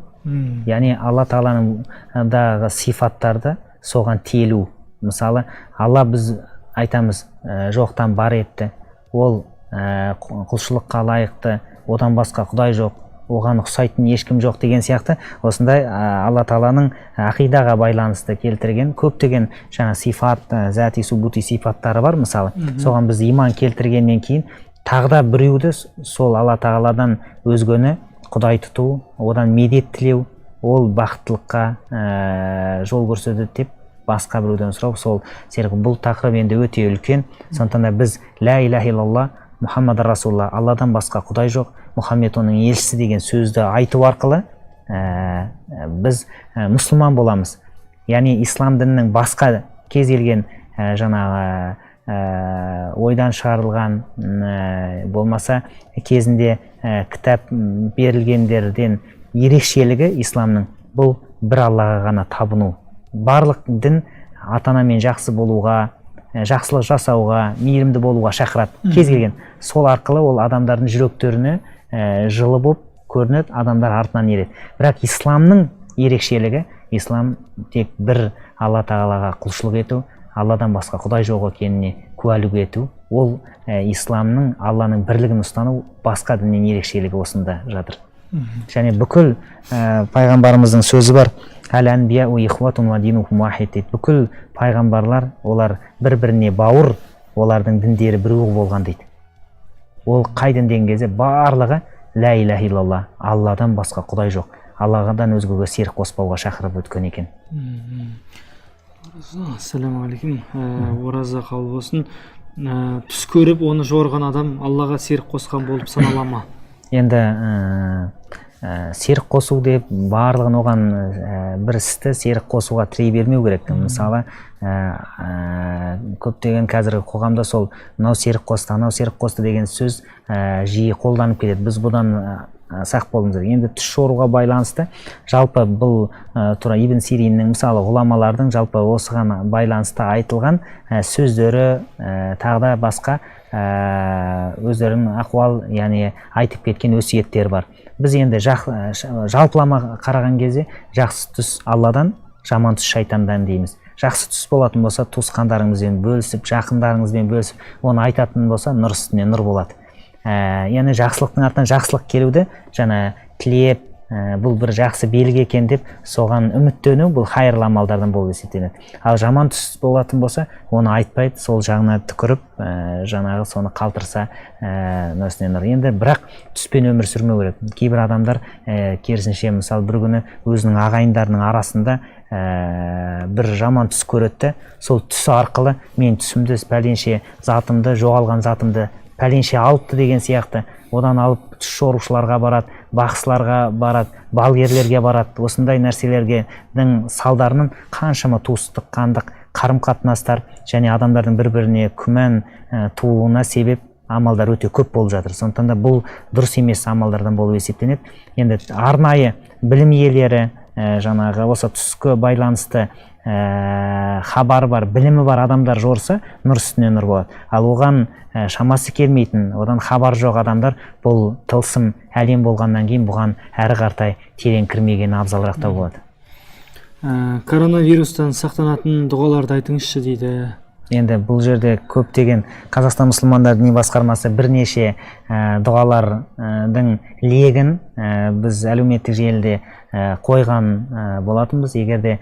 яғни Алла тағаланың сифаттарды соған телу. Мысалы, Алла, біз айтамыз, жоқтан бар етті, ол құлшылыққа лайықты, одан басқа құдай жоқ, оған ұқсайтын ешкім жоқ деген сияқты. Осындай Алла тағаланың ақидаға байланысты келтірген көптеген жаңа сифат, зәти, субути сифаттары бар. Мысалы, соған біз иман келтіргеннен кейін тағы да біреуді, сол Алла тағаладан өзгені құдай тұту, одан медет тілеу, ол бақыттылыққа жол көрсетеді деп басқа біреуден сұрау, сол серік. Бұл тақырып енді өте үлкен. Сондықтан да біз «Лә иляха иллалла, Мұхаммад расулалла», Алладан басқа құдай жоқ, Мұхаммед оның елшісі деген сөзді айту арқылы біз мұсылман боламыз. Яғни ислам дінінің басқа кез келген жаңағы ойдан шығарылған, болмаса кезінде кітап берілгендерден ерекшелігі, исламның бұл бір Аллаға ғана табыну. Барлық дін ата анамен жақсы болуға, жақсылық жасауға, мейірімді болуға шақырады кез келген. Сол арқылы ол адамдардың жүректеріне жылы болып көрінеді, адамдар артынан ереді. Бірақ исламның ерекшелігі, ислам тек бір Алла тағалаға құлшылық ету, Алладан басқа құдай жоқ екеніне куәлік ету. Ол исламның Алланың бірлігін ұстану, басқа діннен ерекшелігі осында жатыр. Және бүкіл пайғамбарымыздың сөзі бар: «Әл әнбияу ихватун ва динухум уахид» дейді. Бүкіл пайғамбарлар олар бір біріне бауыр, олардың діндері біреу болған дейді. Ол қай дін деген кезде, барлығы «Лә иляха иллалла», Алладан басқа құдай жоқ, Алладан өзгеге серік қоспауға шақырып өткен екен. Ассалаумағалейкум, ораза қабыл болсын. Түс көріп, оны жорыған адам Аллаға серік қосқан болып санала ма? Енді серік қосу деп барлығын оған бір істі серік қосуға тірей бермеу керек. Мысалы, көптеген қазіргі қоғамда сол мынау серік қосты, анау серік қосты деген сөз жиі қолданып келеді. Біз бұдан сақ болуымыз керек. Енді түс жоруға байланысты жалпы бұл тура Ибн Сириннің, мысалы, ғұламалардың жалпы осыған байланысты айтылған сөздері, тағы да басқа өздерінің ақуал, яғни айтып кеткен өсиеттері бар. Біз енді жалпылама қараған кезде, жақсы түс Алладан, жаман түс шайтандан дейміз. Жақсы түс болатын болса, туысқандарыңызбен бөлісіп, жақындарыңызбен бөлісіп, оны айтатын болса, нұр үстіне нұр болады. Яғни жақсылықтың артынан жақсылық келуді жаңа тілеп, бұл бір жақсы белгі екен деп соған үміттену, бұл хайырлы амалдардан болып есептелінеді. Ал жаман түс болатын болса, оны айтпайды, сол жағына түкіріп, жаңағы соны қалдырса, нұр үстіне нұр. Енді бірақ түспен өмір сүрмеу керек. Кейбір адамдар керісінше, мысалы, бір күні өзінің ағайындарының арасында бір жаман түс көреді де, сол түс арқылы мен түсімді, пәленше затымды, жоғалған затымды пәленше алыпты деген сияқты, одан алып түс жорушыларға барады, бақсыларға барады, балгерлерге барады. Осындай нәрселердің салдарынан қаншама туыстық, қандық қарым қатынастар және адамдардың бір біріне күмән тууына себеп амалдар өте көп болып жатыр. Сондықтан да бұл дұрыс емес амалдардан болып есептелінеді. Енді арнайы білім иелері, жаңағы осы түске байланысты хабары бар, білімі бар адамдар жорыса, нұр үстіне нұр болады. Ал оған шамасы келмейтін, одан хабар жоқ адамдар, бұл тылсым әлем болғаннан кейін, бұған әрі қаратай терең кірмеген абзалырақ та болады. Коронавирустан сақтанатын дұғаларды айтыңызшы дейді. Енді бұл жерде көптеген Қазақстан мұсылмандар діни басқармасы бірнеше дұғалардың легін біз әлеуметтік желіде қойған болатынбыз. Егер де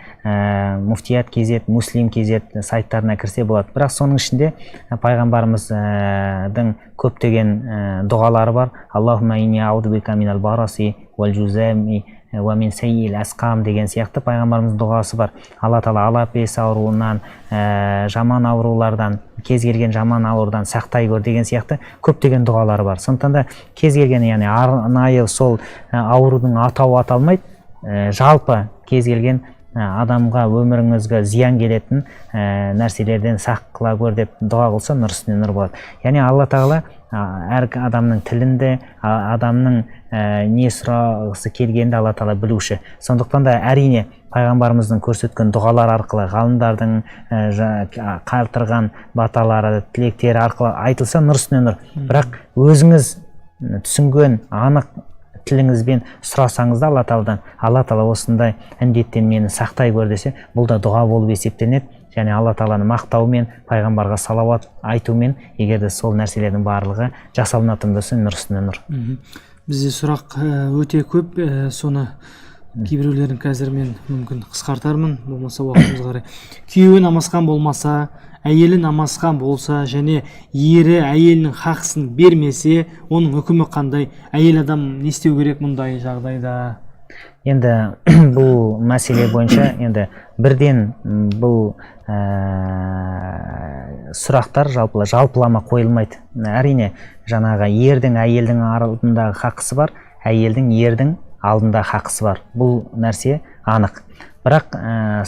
Муфтият kz, Муслим kz сайттарына кірсе болады. Бірақ соның ішінде пайғамбарымыздың көптеген дұғалары бар. «Аллахумма инни ауду бика минал бараси уал жузами уа мин саййил асқам» деген сияқты пайғамбарымыздың дұғасы бар. Алла тағала алапес ауруынан, жаман аурулардан, кез келген жаман аурудан сақтай көр деген сияқты көптеген дұғалары бар. Сондықтан да кез келген, яғни арнайы сол аурудың атауы аталмайды, жалпы кез келген Адамға, өміріңізге зиян келетін нәрселерден сақ қыла көр деп дұға қылса, нұр үстіне нұр болады. Яғни Алла Тағала әр адамның тілінде, адамның не сұрағысы келгенді Алла Тағала білуші. Сондықтан да, әрине, пайғамбарымыздың көрсеткен дұғалар арқылы, ғалымдардың қалтырған баталары, тілектері арқылы айтылса, нұр үстіне нұр. Бірақ өзіңіз түсінген анық тіліңізбен сұрасаңыз да Алла Тағаладан, Алла Тағала осындай індеттен мені сақтай көр десе, бұл да дұға болып есептенеді. Және Алла Тағаланы мақтаумен, пайғамбарға салауат айтумен, егер де сол нәрселердің барлығы жасалынатын болса, нұр үстіне нұр. Бізде сұрақ өте көп, соны кейбіреулерін қазір мен мүмкін қысқартармын, болмаса уақытымызға қарай. Күйеуі намазхан болмаса, әйелі намазхан болса және ері әйелінің хақысын бермесе, оның үкімі қандай? Әйел адам не істеу керек мұндай жағдайда? Енді бұл мәселе бойынша енді бірден бұл сұрақтар жалпылама қойылмайды. Әрине, жаңағы ердің әйелдің алдындағы хақысы бар, әйелдің ердің алдында хақысы бар, бұл нәрсе анық. Бірақ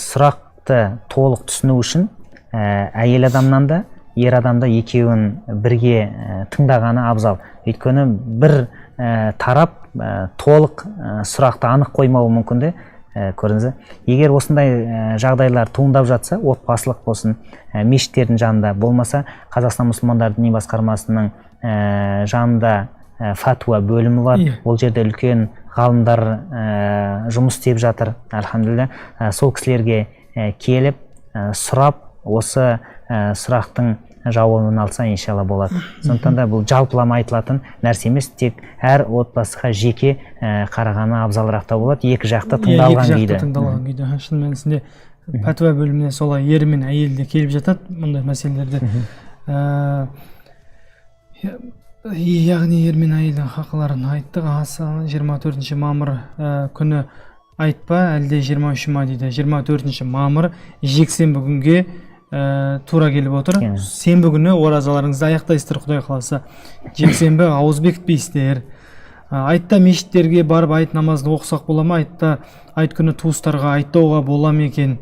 сұрақты толық түсіну үшін әйел адамнан да, ер адам да екеуін бірге тыңдағаны абзал. Өйткені бір тарап толық сұрақты анық қоймауы мүмкін де. Көрдіңіз бе, егер осындай жағдайлар туындап жатса, отбасылық болсын, мешіттердің жанында болмаса, Қазақстан мұсылмандар діни басқармасының жанында фатуа бөлімі бар. Ол жерде үлкен ғалымдар жұмыс істеп жатыр, альхамдулилля. Сол кісілерге келіп, сұрап, осы сұрақтың жауабын алса, иншалла, болады. Сондықтан да бұл жалпылама айтылатын нәрсе емес, тек әр отбасыға жеке қарағаны абзалырақ та болады, екі жақты Иә, тыңдалған екі жақты күйде. Тыңдалған күйде. Шын мәнісінде пәтуа бөліміне солай ер мен әйел де келіп жатады мұндай мәселелерде. Яғни ер мен әйелдің хақыларын айттық. Аса 24 мамыр күні айтпа, әлде 23 ма дейді. 24 мамыр жексенбі күнге тура келіп отыр. Сенбі күні оразаларыңызды аяқтайсыздар, құдай қаласа. Жексенбі ауыз бекітпейсіздер. Айтта мешіттерге барып айт намазын оқысақ бола ма? Айтта, айт күні туыстарға айттауға бола ма екен?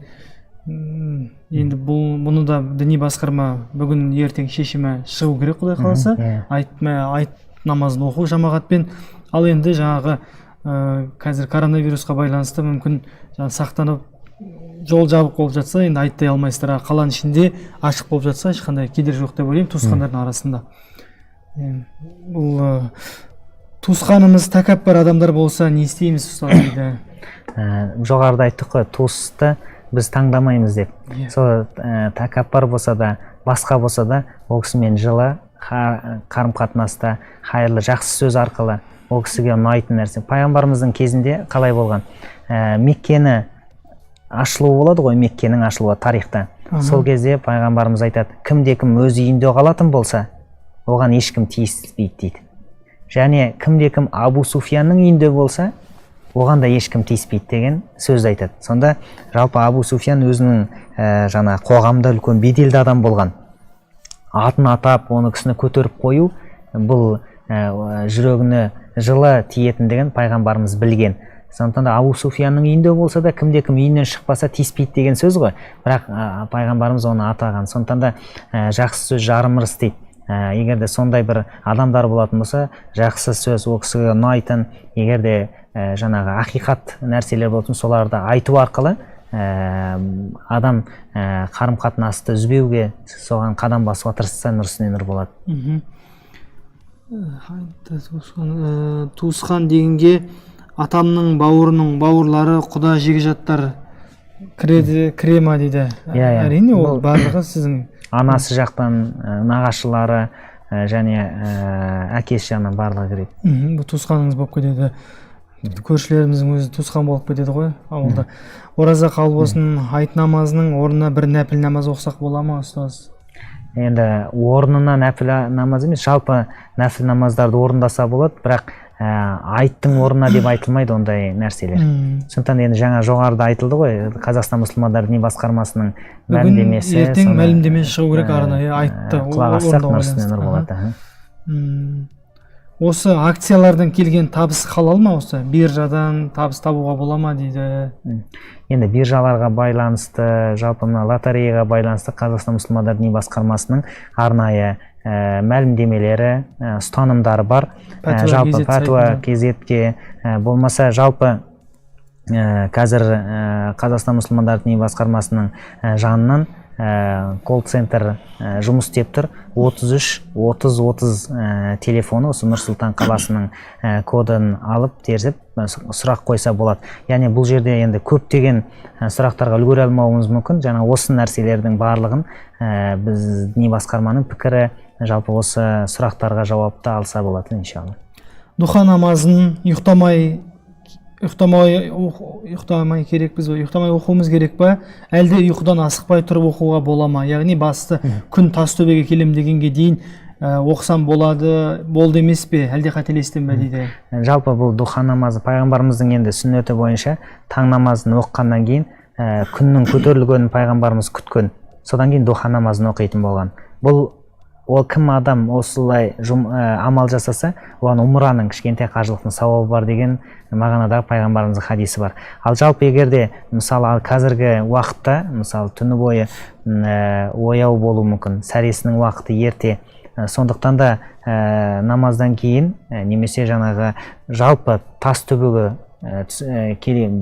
Енді бұл бұны да діни басқарма бүгін ертең шешімі шығу керек, құдай қаласа. Айт намазын оқу жамағатпен. Ал енді жаңағы қазір коронавирусқа байланысты мүмкін жаңағы сақтанып, жол жабық болып жатса, енді айттай алмайсыздар. А қаланың ішінде ашық болып жатса, ешқандай кедергі жоқ деп ойлаймын туысқандардың арасында. Бұл туысқанымыз тәкаппар адамдар болса, не істейміз, ұстаз, дейді. Жоғарыда айттық қой, туысты біз таңдамаймыз деп. Сол тәкаппар болса да, басқа болса да, ол кісімен жылы қарым қатынаста, хайырлы жақсы сөз арқылы ол кісіге ұнайтын нәрсе. Пайғамбарымыздың кезінде қалай болған? Меккені ашылуы болады ғой, Меккенің ашылуы тарихта. Сол кезде пайғамбарымыз айтады: кімде кім өз үйінде қалатын болса, оған ешкім тиіспейді дейді. Және кімде кім Абу Суфиянның үйінде болса, оған да ешкім тиіспейді деген сөзді айтады. Сонда жалпы Абу Суфиян өзінің жаңа қоғамда үлкен беделді адам болған. Атын атап, оны кісіні көтеріп қою, бұл жүрегіне жылы тиетіндігін пайғамбарымыз білген. Сондықтан да Абу Суфиянның үйінде болса да, кімде кім үйінен шықпаса, тиіспейді деген сөз ғой. Бірақ пайғамбарымыз оны атаған. Сондықтан да жақсы сөз жарым ырыс дейді. Егер де сондай бір адамдар болатын болса, жақсы сөз, ол кісіге ұнайтын, егер де жаңағы ақиқат нәрселер болсын, соларды айту арқылы адам қарым қатынасты үзбеуге, соған қадам басуға тырысса, нұр үстіне нұр болады. Туысқан дегенге атамның бауырының бауырлары, құда жекжаттар кіреді, кіре ма дейді. Иә. Әрине, ол барлығы сіздің анасы жақтан нағашылары және әкесі жағынан барлығы кіреді. Бұл туысқаныңыз болып кетеді. Тіпті көршілеріміздің өзі туысқан болып кетеді ғой ауылда. Ораза қабыл болсын. Айт намазының орнына бір нәпіл намаз оқысақ бола ма, ұстаз? Енді орнына нәпіл намаз емес, жалпы нәпіл намаздарды орындаса болады, бірақ айттың орнына деп айтылмайды ондай нәрселер. Сондықтан енді жаңа жоғарыда айтылды ғой, Қазақстан мұсылмандар діни басқармасының Бүгін мәлімдемесі, ертең соны, мәлімдеме шығу керек арнайы айтты құлақ ассақ, орындауға нұр үстіне нұр байланысты. болады, аха. Осы акциялардан келген табыс халал ма? Осы биржадан табыс табуға бола ма дейді. Енді биржаларға байланысты, жалпы мына лотереяға байланысты Қазақстан мұсылмандар діни басқармасының арнайы мәлімдемелері, ұстанымдары бар. Жалпы пәтуа кезетке болмаса, жалпы қазір Қазақстан мұсылмандар діни басқармасының жанынан колл-центр жұмыс істеп тұр. 33 30 30 телефоны, осы Нұр-Сұлтан қаласының кодын алып теріп сұрақ қойса болады. Яғни бұл жерде енді көптеген сұрақтарға үлгере алмауымыз мүмкін. Жаңа осы нәрселердің барлығын біз діни басқарманың пікірі, жалпы осы сұрақтарға жауапты алса болады, иншалла. Духа намазын ұйықтамай керекпіз бе? Ұйықтамай оқуымыз керек па? Әлде ұйқыдан асықпай тұрып оқуға бола ма? Яғни басты күн тас төбеге келем дегенге дейін оқысам болады, болды емес пе? Әлде қателестім бе дейді. Жалпы бұл духа намазы пайғамбарымыздың енді сүннеті бойынша таң намазын оқығаннан кейін күннің көтерілгенін пайғамбарымыз күткен. Содан кейін духа намазын оқитын болған. Бұл ол кім адам осылай амал жасаса, оған умраның, кішкентай қажылықтың сауабы бар деген мағынадағы пайғамбарымыздың хадисі бар. Ал жалпы егерде мысалы қазіргі уақытта, мысалы түні бойы ояу болу мүмкін, сәресінің уақыты ерте, сондықтан да намаздан кейін немесе жаңағы жалпы тас төбеге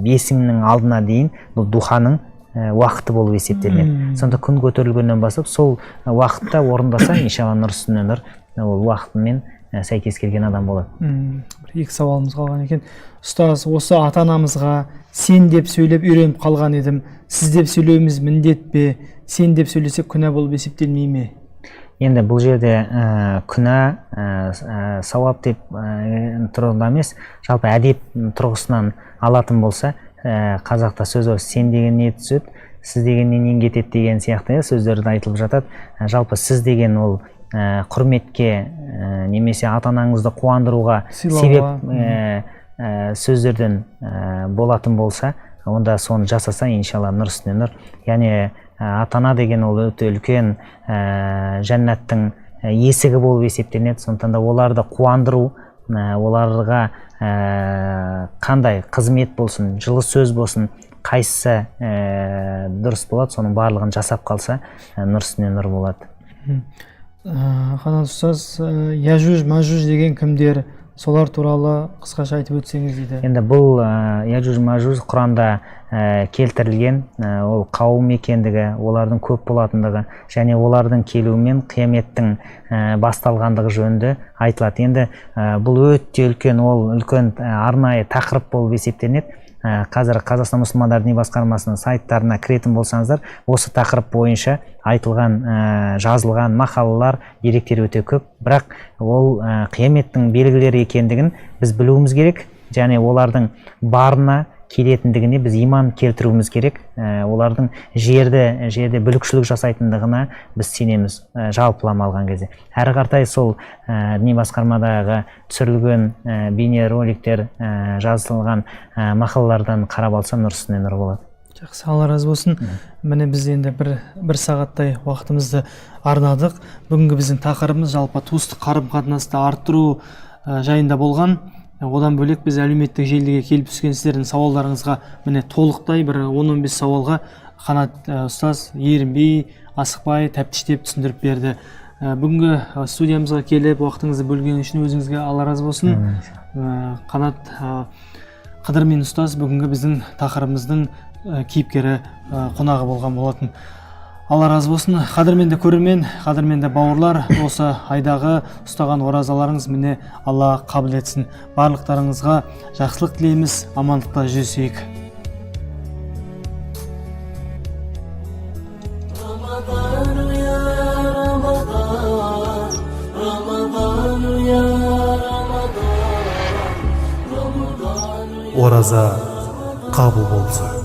бесіңнің алдына дейін бұл духаның уақыты болып есептелінеді. Сонда күн көтерілгеннен бастап сол уақытта орындаса, иншалла нұр үстіне нұр, ол уақытымен сәйкес келген адам болады. Бір екі сауалымыз қалған екен. Ұстаз, осы ата-анамызға сен деп сөйлеп үйреніп қалған едім. Сіз деп сөйлеуіміз міндет пе? Сен деп сөйлесек күнә болып есептелмей ме? Енді бұл жерде күнә, сауап деп тұрғыда емес, жалпы әдеп тұрғысынан алатын болса, қазақта сөз бар, сен деген не түседі, сіз дегеннен нең кетеді деген сияқты сөздерді айтылып жатады. Жалпы сіз деген ол құрметке немесе ата-анаңызды қуандыруға себеп сөздерден болатын болса, онда соны жасаса, иншалла нұр үстіне нұр. Яғни ата-ана деген ол өте үлкен жәннаттың есігі болып есептелінеді. Сондықтан да оларды қуандыру, оларға қандай қызмет болсын, жылы сөз болсын, қайсысы дұрыс болады, соның барлығын жасап қалса, нұр үстіне нұр болады. Қанат ұстаз, Яжуж Мажуж деген кімдер? Солар туралы қысқаша айтып өтсеңіз дейді. Енді бұл Яжуж Мажуж Құранда келтірілген, ол қауым екендігі, олардың көп болатындығы және олардың келуімен қияметтің басталғандығы жөнінде айтылады. Енді бұл өте үлкен, ол үлкен арнайы тақырып болып есептелінеді. Қазір Қазақстан мұсылмандар діни басқармасының сайттарына кіретін болсаңыздар, осы тақырып бойынша айтылған, жазылған мақалалар, деректер өте көп. Бірақ ол қияметтің белгілері екендігін біз білуіміз керек және олардың барына келетіндігіне біз иман келтіруіміз керек. Олардың жерде бүлікшілік жасайтындығына біз сенеміз, жалпылама алған кезде. Әрі қаратай сол діни басқармадағы түсірілген бейнероликтер, жазылған мақалалардан қарап алса, нұр үстіне нұр болады. Жақсы, Алла разы болсын. Міне біз енді бір сағаттай уақытымызды арнадық. Бүгінгі біздің тақырыбымыз жалпы туыстық қарым-қатынасты арттыру жайында болған. Одан бөлек біз әлеуметтік желіге келіп түскен сіздердің сауалдарыңызға міне толықтай бір 10-15 сауалға Қанат ұстаз ерінбей, асықпай, тәптіштеп түсіндіріп берді. Бүгінгі студиямызға келіп уақытыңызды бөлген үшін өзіңізге Алла разы болсын. Қанат Қыдырмен ұстаз бүгінгі біздің тақырыбымыздың кейіпкері, қонағы болған болатын. Алла разы болсын. Қадірменді көрермен, қадірменді бауырлар, осы айдағы ұстаған оразаларыңыз міне Алла қабыл етсін. Барлықтарыңызға жақсылық тілейміз, амандықта жүздесейік. Ораза қабыл болсын.